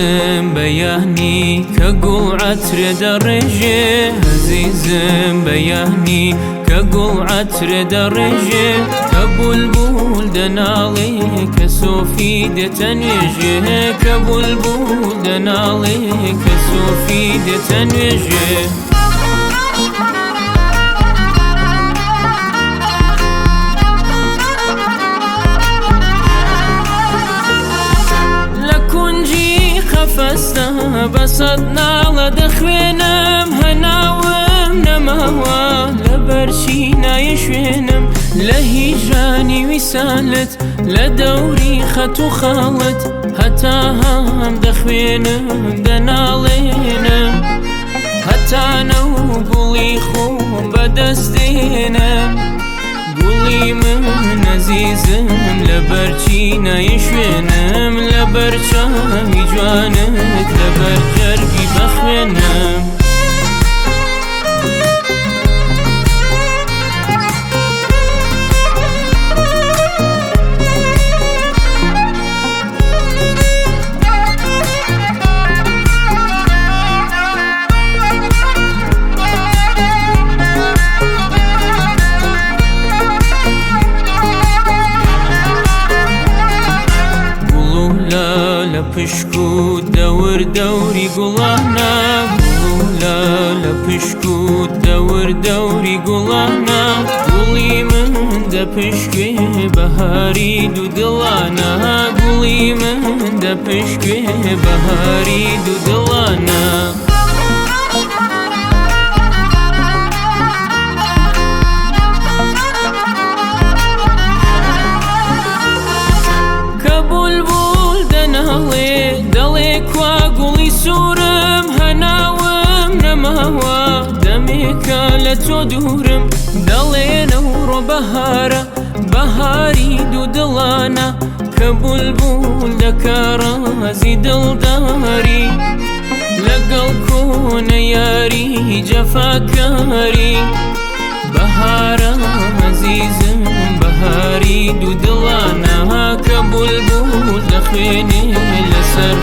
ئەزیزم بەیانی کە گوڵ عەترێ دەڕێژێ، ئەزیزم بەیانی کە گوڵ عەترێ دەڕێژێ، کە بولبول دەناڵێ کە سۆفی دێتە نوێژێ، کە بولبول دەناڵێ کە سۆفی دێتە نوێژێ. لە کونجی قەفەستا بەسەد ناڵە دەخوێنم، هەناوم نەماوە لەبەرچی نایە شوێنم، لە هیجرانی ویسالت لە دەوری خەت و خاڵت، هەتا هەم دەخوێنم دەناڵێنم، هەتا نەو گوڵی خۆم بەدەستێنم. گوڵی من ئەزیزم لەبەرچی نایە شوێنم، لەبەر چاوی جوانت لەبەر جەرگی بەخوێنم. لە پشک و دەور دەوری گوڵانە، گوڵولە لە پشک و دەور دەوری گوڵانە، گوڵی من دەپشکێ بەهاری دوو دڵانە، گوڵی من دەپشکێ بەهاری دوو دڵانە. کە بولبول دەناڵێ دەڵێ کوا گوڵی سوورم، هەناوم نەماوە دەمێکە لە تۆ دوورم، دەڵێ نەوڕۆ بەهارە بەهاری دوو دڵانە، کە بولبول دەکا ڕازی دڵداری، لەگەڵ کۆنە یاری جەفاکاری. بەهارە ئەزیزم بەهاری دوو دڵانە، کە بولبول دەخوێنێ لەسەر